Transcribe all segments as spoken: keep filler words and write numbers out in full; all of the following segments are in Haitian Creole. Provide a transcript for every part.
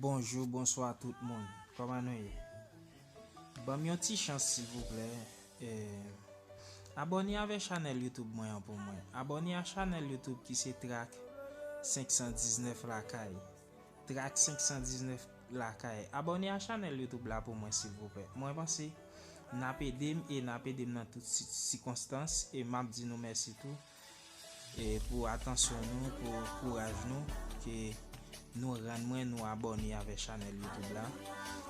Bonjou, bonswa tout moun. Kòman nou ye? Ban m yon ti chans, silvouplè. Eh, abòne avè chanèl YouTube mwen an pou mwen. Abòne a chanèl YouTube ki se Track senk san diznèf Lakay. Track senk san diznèf Lakay. Abòne a chanèl YouTube la pou mwen, silvouplè. Mwen panse n ap ede m e n ap ede m nan tout si-, sikonstans. E m ap di nou mèsi tou. E pou atansyon nou, pou kouraj nou, ke nou rann mwen, nou abòne avè chanèl YouTube la.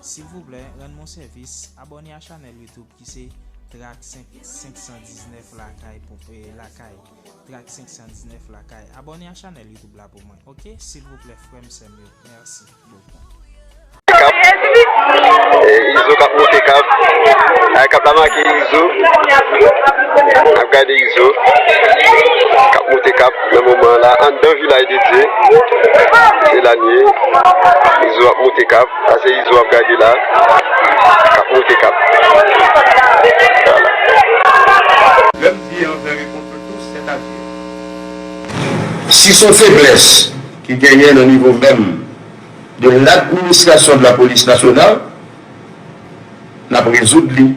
Silvouplè, rann mwen sèvis, abòne a chanèl YouTube ki se Track senk, senk san diznèf Lakay pou, eh, Lakay. Track senk san diznèf Lakay. Abòne a chanèl YouTube la pou mwen, oke? Silvouplè, frè m, sè m yo. Mèsi bokou. Kap. E, Izo k ap monte Kap. Ay, Kap la make Izo. N ap gade Izo k ap monte Kap nan moman an la, anndan Vilaj de Dye. Se la n ye. Izo ap monte Kap. Sa se Izo w ap gade la. K ap monte Kap. Vwala. Lè m di envè rekontre tous, sètadi. Si se yon feblès ki genyen nan nivo menm de ladministrasyon de la polis nasyonal, n ap rezoud li.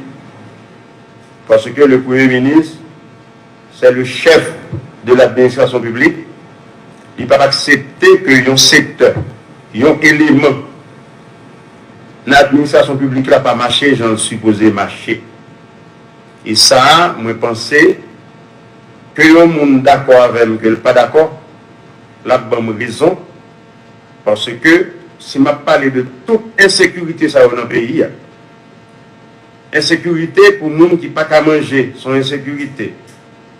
Paske le premye minis, se le chèf de ladministrasyon piblik, li p ap aksepte ke yon sektè, yon eleman nan administrasyon piblik la pa mache jan l sipoze mache. E sa a, mwen panse ke yon moun dakò avè m, ke l pa dakò, l ap ban m rezon. Paske si m ap pale de tout ensekirite sa yo nan peyi a, ensekirite pou moun ki pa ka manje, se yon ensekirite.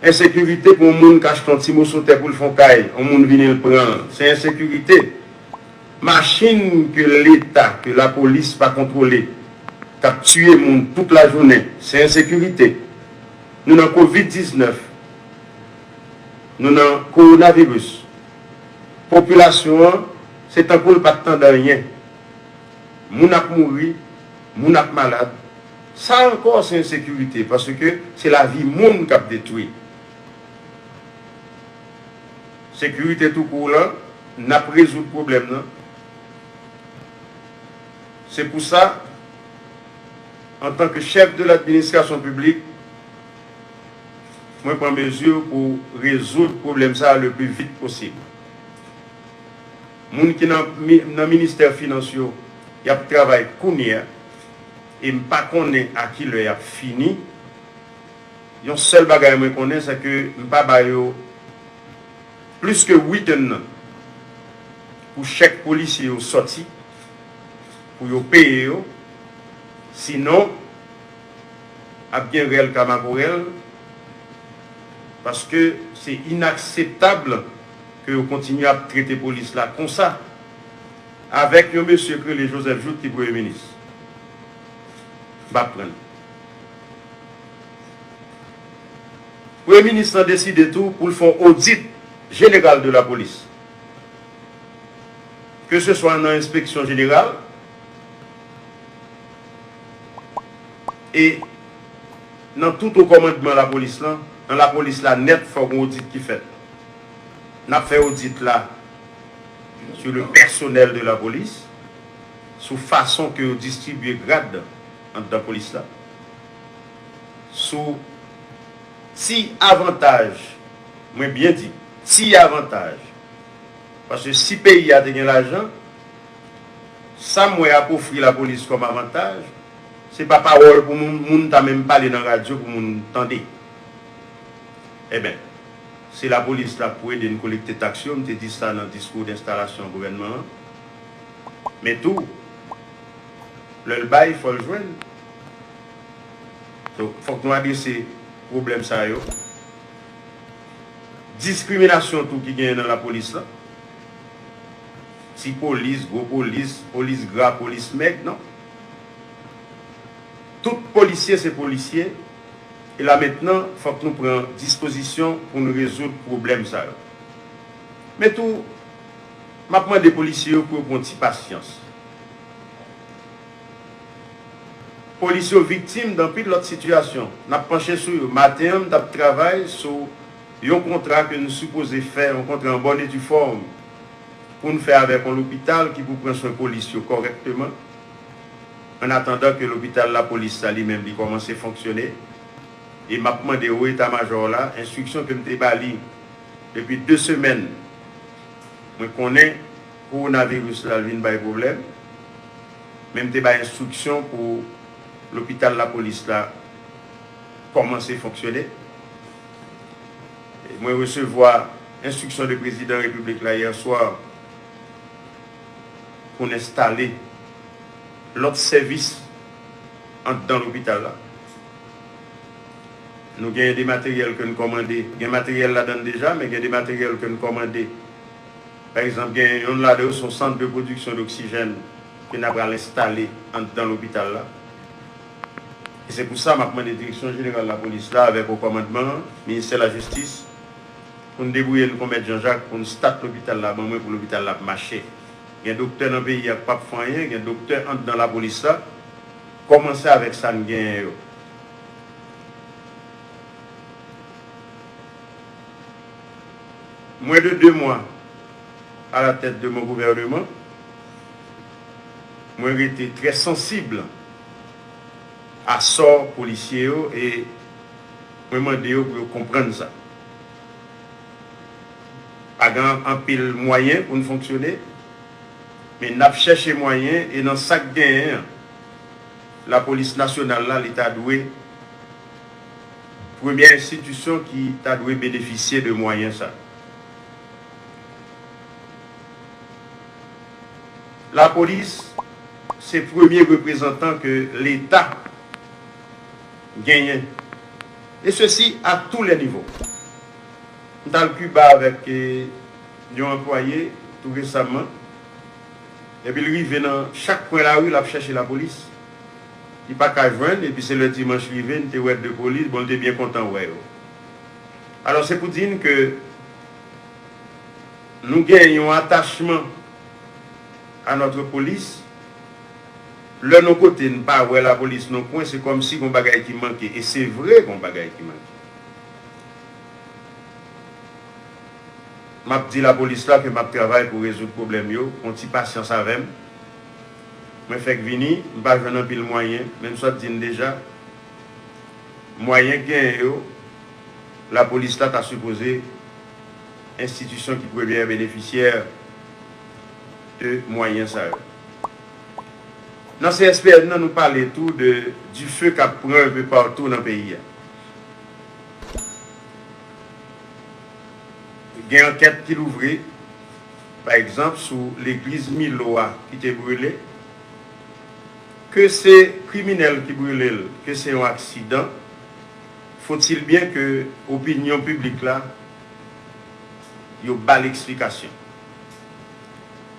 Ensekirite pou yon moun k achte yon ti moso tè pou l fè yon kay, yon moun vini l pran l, se ensekirite. Machin ke Leta, ke lapolis pa kontwole, k ap tiye moun tout lajounen, se ensekirite. Nou nan kovid diznèf, nou nan kowonaviris. Popilasyon an, se tankou l pa t tande anyen. Moun ap mouri, moun ap malad. Sa ankò se ensekirite, paske se lavi moun k ap detwi. Sekirite tou kout lan, n ap rezoud pwoblèm nan. Se pou sa, antanke chèf de ladministrasyon piblik, mwen pran mezi pou rezoud pwoblèm sa a le pli vit posib. Moun ki nan mi-, nan ministè finans yo, y ap travay kounye a, e m pa konnen a ki lè y ap fini. Yon sèl bagay mwen konnen, se ke m pa ba yo plis ke wikèn nan pou chèk polisye yo sòti, pou yo peye yo. Sinon, ap gen rèl ka makorèl, paske se inakseptab ke yo kontinye ap trete polis la konsa, avèk yon mesye k rele Joseph Jouthe ki premye minis. M p ap pran l. Premye minis lan deside tou pou l fè yon odit jeneral de lapolis. Ke se swa nan enspeksyon jeneral e nan tout wo kòmandman lapolis lan, nan lapolis la nèt, fòk yon odit ki fèt. N ap fè odit la sou le pèsonèl de la polis, sou fason ke yo distribye grad anndan polis la, sou ti avantaj, mwen byen di, ti avantaj. Paske si peyi a te gen lajan, sa m wè y ap ofri lapolis kòm avantaj, se pa pawòl pou moun, moun ta menm pale nan radyo pou moun tande. Enben, se lapolis la k pou ede n kolekte taks yo, m te di sa nan diskou denstalasyon gouvènman an. Men tou, lè l bay, fò l jwenn. Donk, fòk nou adrese pwoblèm sa yo. Diskriminasyon tou ki genyen nan lapolis la. Ti polis, gwo polis, polis gra, polis mèg, non. Tout polisye se polisye. E la mentnan, fòk nou pran dispozisyon pou nou rezoud pwoblèm sa yo. Men tou, m ap mande polisye yo pou yo pran ti pasyans. Polis yo viktim d anpil lòt sitiyasyon. N ap panche sou yo. Maten an, m t ap travay sou yon kontra ke nou sipoze fè, yon kontra an bòn e di fòm, pou n fè avèk yon lopital ki pou pran swen polis yo kòrèkteman, an atandan ke lopital lapolis la li menm li kòmanse fonksyone. E m ap mande wo eta majò la enstriksyon ke m te ba li depi de semèn. Mwen konnen kowonaviris la vin bay pwoblèm, men m te bay enstriksyon pou lopital lapolis la kòmanse fonksyone. Mwen resevwa enstriksyon de prezidan repiblik la yè swa pou n enstale lòt sèvis anndan lopital la. Nou gen de materyèl ke n kòmande, gen materyèl ladan l deja, men gen de materyèl ke n kòmande. Pa egzanp, gen yonn ladan yo se yon sant de pwodiksyon doksijèn ke n a pral enstale anndan lopital la. E se pou sa m ap mande Direksyon Jeneral Lapolis la avèk wo kòmandman an, Ministè Lajistis, pou n debwouye n kon Mèt Jan Jak pou n stat lopital la ban mwen pou lopital la ap mache. Gen doktè nan peyi a k p ap fè anyen, gen doktè anndan lapolis la. Kòmanse avèk sa n genyen yo. Moins de deux mois à la tête de mon gouvernement, mwen rete trè sansib a sò polisye yo e mwen mande yo pou yo konprann sa. Pa gen anpil mwayen pou n fonksyone, men n ap chèche mwayen e nan sa k genyen an, lapolis nasyonal la, li ta dwe premyè enstitisyon ki ta dwe benefisye de mwayen sa. Lapolis se premye reprezantan ke Leta genyen, e sesi a tou lè nivo. M t al Kiba avèk, eh, yon anplwaye tou resaman. Epi l rive nan chak kwen lari, l ap chèche lapolis. Li pa ka jwenn, epi se lè dimanch rive, n te wè de polis, bon, l te byen kontan wè yo. Alò, se pou di n ke nou gen yon atachman a notre polis. Lè nou kote n pa wè lapolis nan kwen, se kòmsi gon bagay ki manke. E se vre gon bagay ki manke. M ap di lapolis la ke m ap travay pou rezoud pwoblèm yo. Yon ti pasyans avè m. Mwen fèk vini, m pa jwenn anpil mwayen, men m sot di n deja, mwayen k genyen yo, lapolis la ta sipoze enstitisyon ki premyè benefisyè de mwayen sa yo. Nan C S P N nan, nou pale tou de dife k ap pran un peu partout nan peyi a. Gen ankèt ki louvri, pa egzanp, sou legliz Milo a ki te brile. Ke se kriminèl ki brile l, ke se yon aksidan, faut-il bien ke opinyon piblik la, yo ba l eksplikasyon.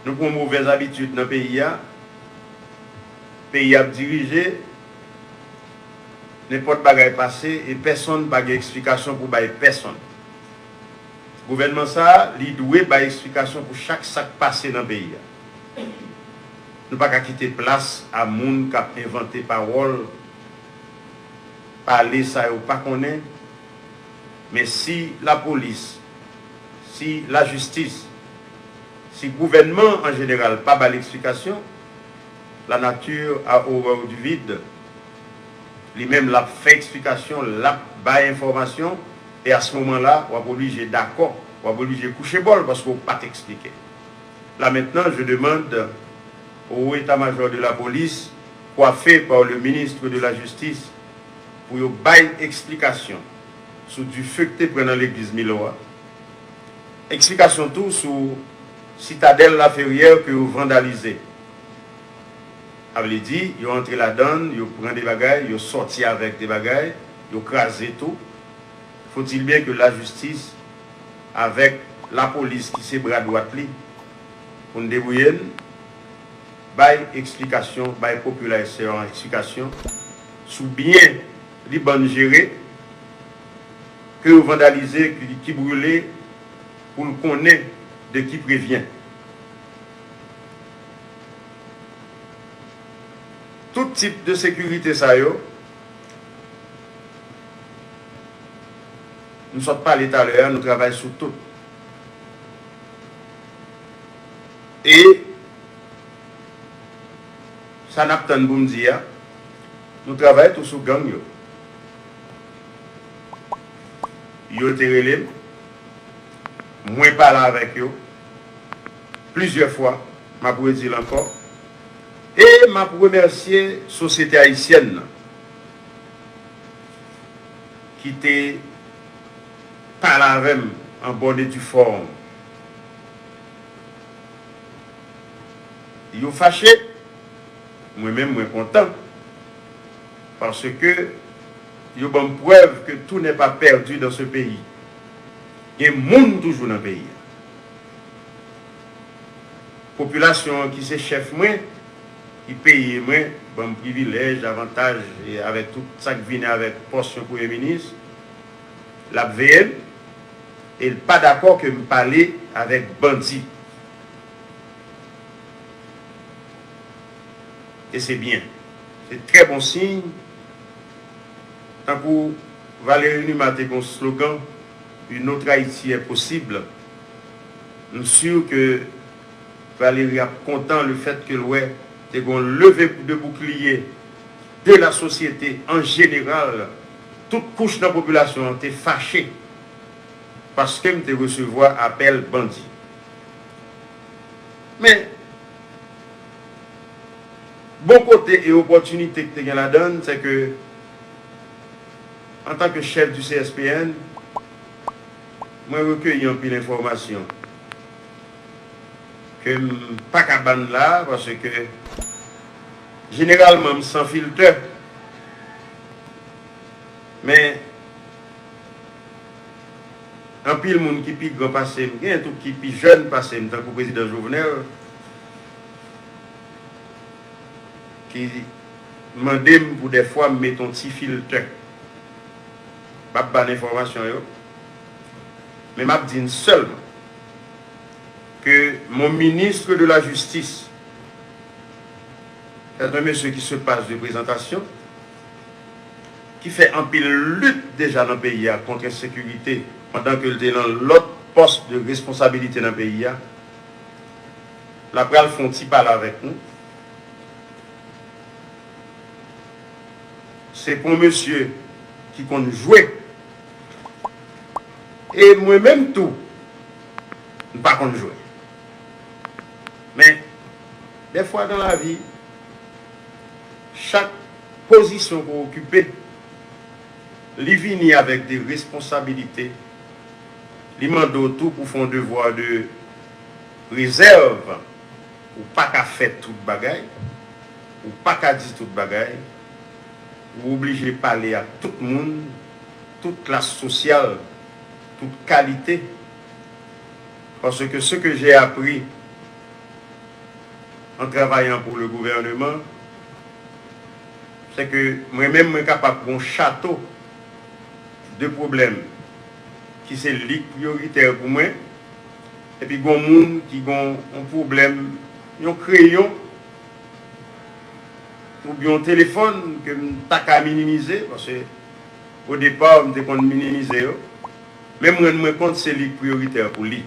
Nou pran yon movèz abitid nan peyi a. Peyi ap dirije, nenpòt bagay pase e pèsonn pa gen eksplikasyon pou bay pèsonn. Gouvènman sa a, li dwe bay eksplikasyon pou chak sa k pase nan peyi a. Nou pa ka kite plas a moun k ap envante pawòl, pale sa yo pa konnen. Men si lapolis, si lajistis, si gouvènman an jeneral pa ba l eksplikasyon, la nature a horreur du vide. Li menm, l ap fè eksplikasyon, l ap bay enfòmasyon, e a se moman la, w ap oblije dakò, w ap oblije kouche bò l paske w pa t eksplike. Là maintenant, je demande au haut état-major de la police, coiffé par le ministre de la Justice, pou yo bay eksplikasyon sou dife k te pran nan legliz Milo a. Eksplikasyon tou sou Sitadèl Laferyè ke yo vandalize. Sa vle di, yo antre ladan l, yo pran de bagay, yo sòti avèk de bagay, yo kraze tou. Faut-il bien que la justice, avèk lapolis ki se bra dwat li, pou n debwouye n, bay eksplikasyon, bay popilasyon an eksplikasyon sou byen li bann jere, ke yo vandalize, ki, ki brile, pou l konnen de qui prévient. Tout tip de sekirite sa yo, m sot pale talè a, nou travay sou tout. E sa n ap tann pou m di a, nou travay tou sou gang yo. Yo te rele m, mwen pale avèk yo plizyè fwa, m ap redi l ankò. E m ap remèsye sosyete ayisyèn nan ki te pale avè m an bòn e di fòm. Yo fache, mwen menm mwen kontan, paske yo ban m prèv que tout n'est pas perdu dans ce pays. Gen moun toujou nan peyi a. Popilasyon an ki se chèf mwen, ki peye mwen, ban m privilèj, avantaj, e avèk tout sa k vini avèk pòs yon premye minis, l ap veye m, e l pa dakò ke m pale avèk bandi. E se byen. Se trè bon siy. Tankou Valéry Numa te gen yon slogan, Une autre Haïti est possible. M si ke Valéry ap kontan le fait que l wè te gen yon leve de bouclier de la société en général. Tout kouch nan popilasyon an te fache paske m te resevwa apèl bandi. Men, bon kote e opòtinite ki te gen ladan l, se ke, antanke chèf di C S P N, mwen rekeyi anpil enfòmasyon ke m pa ka ban n la, paske jeneralman m san filtè. Men, anpil moun ki pi gran pase m, gen tou ki pi jèn pase m, tankou prezidan Jovenel, ki mande m pou dèfwa m met yon ti filtè. M ap ba n enfòmasyon yo, men m ap di n sèlman ke mon ministre de la Justice, c'est un monsieur qui se passe de présentation, ki fè anpil lit deja nan peyi a kont ensekirite, pandan ke l te nan lòt pòs de responsabilite nan peyi a, l ap pral fè yon ti pale avèk nou. Se pa yon mesye ki konn jwe. E mwen menm tou, m pa konn jwe. Men, dèfwa nan lavi, chak pozisyon ke w okipe, li vini avèk de responsabilite. Li mande w tou pou fè yon devwa de rezèv. Ou pa ka fè tout bagay. Ou pa ka di tout bagay. Ou oblije pale ak tout moun, tout klas sosyal, tout kalite. Parce que ce que j'ai appris en travaillant pour le gouvernement, c'est que mwen menm, mwen kapab gen yon chato de pwoblèm ki se li k priyoritè pou mwen, epi gen yon moun ki gen yon pwoblèm, yon kreyon, oubyen yon telefòn ke m ta ka minimize, paske o depa, m te konn minimize yo. Men m rann mwen kont se li k priyoritè pou li.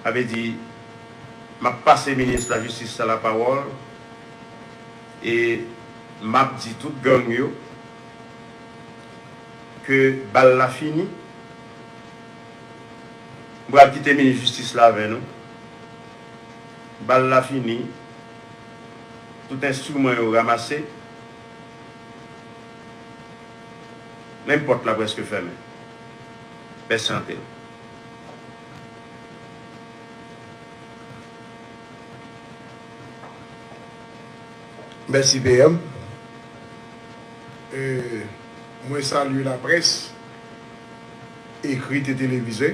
Sa vle di, m ap pase minis lajistis la lapawòl e m ap di tout gang yo ke bal la fini. M pral kite minis jistis la avè nou. Bal la fini. Tout enstriman yo ranmase. Menm pòt la prèske fèmen. Mèsi anpil. Mèsi, P M. E, mwen salye laprès, ekrit e televize,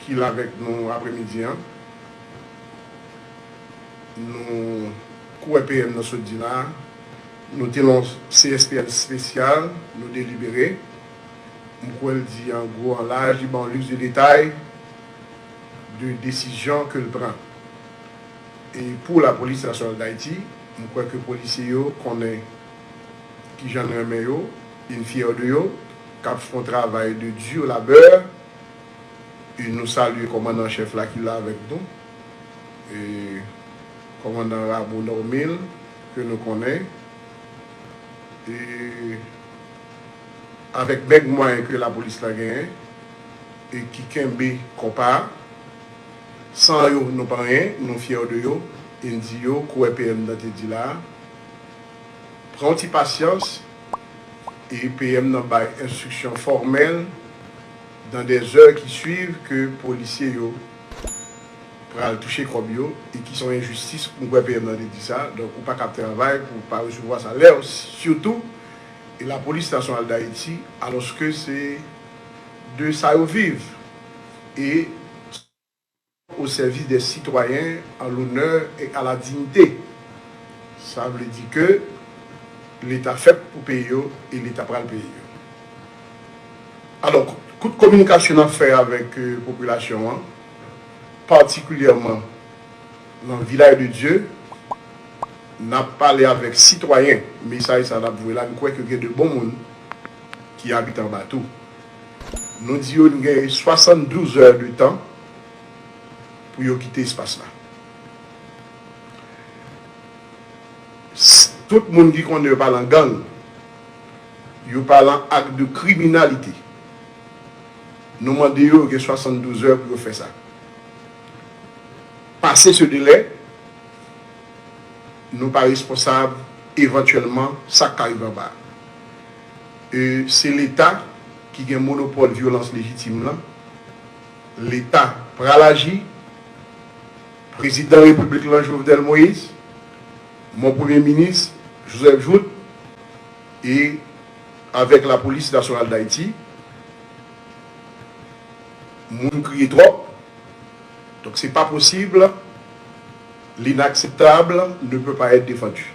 ki la avèk nou aprèmidi an. Nou kwè P M nan sot di la, nou te nan yon C S P N espesyal, nou delibere. M kwè l di an gwo, an laj, li ba yon lis de detay de desizyon ke l pran. E pou Lapolis Nasyonal Dayiti, m kwè ke polisye yo konnen kijan n renmen yo, e n fyè de yo, k ap fè yon travay de dur labeur, E nou salye kòmandan an chèf la ki la avèk nou. E kòmandan Rameau Normil, ke nou konnen. E avèk bèg mwayen ke lapolis la genyen, e ki kenbe kòpa a, san yo, nou pa anyen, nou fyè de yo, e n di yo, kouwè P M nan te di la a, pran yon ti pasyans, e P M nan bay enstriksyon fòmèl dans des heures qui suivent ke polisye yo pral touche kòb yo, e ki se yon enjistis, m kwè P M nan te di sa, donk ou pa ka ap travay pou w pa resevwa salè w, sitou, e lapolis nasyonal d Ayiti, alòske se de sa yo viv, e au service des citoyens en l'honneur et à la dignité. Sa vle di ke Leta fèt pou peye yo, e Leta pral peye yo. Alò, kout kominikasyon n ap fè avèk, euh, popilasyon an, patikilyèman nan Vilaj de Dye, n ap pale avèk sitwayen, mesaj sa n ap voye la, m kwè ke gen de bon moun ki abite anba tou. Nou di yo n gen swasanndouz è de tan pou yo kite espas la. S-, tout moun ki konnen yo pa lan gang, yo pa lan ak de kriminalite. Nou mande yo, yo gen swasanndouz è pou yo fè sa. Pase se delè, nou pa responsab evantyèlman sa k ka rive anba. E se Leta ki gen monopòl vyolans lejitim lan. Leta pral aji. Prezidan Repiblik lan, Jovenel Moïse, mon premye minis, Joseph Jouthe, e avèk Lapolis Nasyonal d Ayiti, moun kriye twòp. Donk, se pa posib, l'inakseptab ne peut pas être défendu.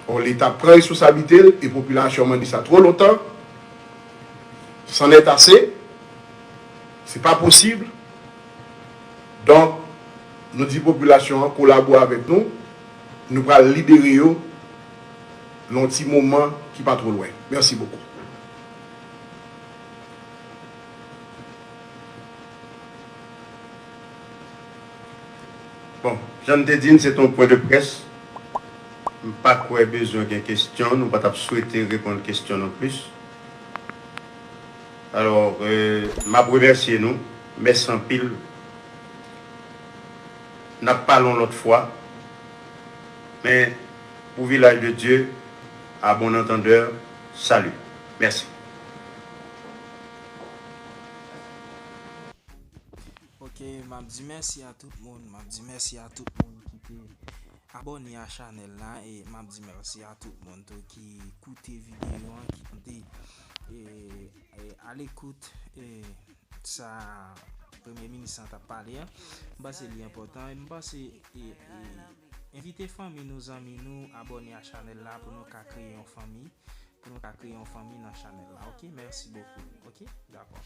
Or, Leta pran responsablite l e popilasyon an mande sa twò lontan. C'en est assez. Se pa posib. Donk, nou di popilasyon an kolabore avèk nou. Nou pral libere yo nan yon ti moman ki pa twò lwen. Mèsi bokou. Bon, jan n te di n, se te yon pwen de près. M pa kwè bezwen gen kesyon. Nou pa t ap swete reponn kesyon non plis. Alò, euh, m ap remèsye nou. Mèsi anpil. N ap pale yon lòt fwa. Men, pou Vilaj de Dye, à bon entendeur, salut. Mèsi. Ok, m ap di mèsi a tout moun. M ap di mèsi a tout moun ki te abòne a chanèl la. E m ap di mèsi a tout moun tou ki koute videyo an, ki koute, e, e, alekout, e, sa Premye Minis lan t ap pale an. M panse li enpòtan. E m panse, e, e, envite fanmi nou, zanmi nou, abòne a chanèl la pou nou ka kreye yon fanmi. Pou nou ka kreye yon fanmi nan chanèl la. Ok, mèsi bokou. Ok, dakò.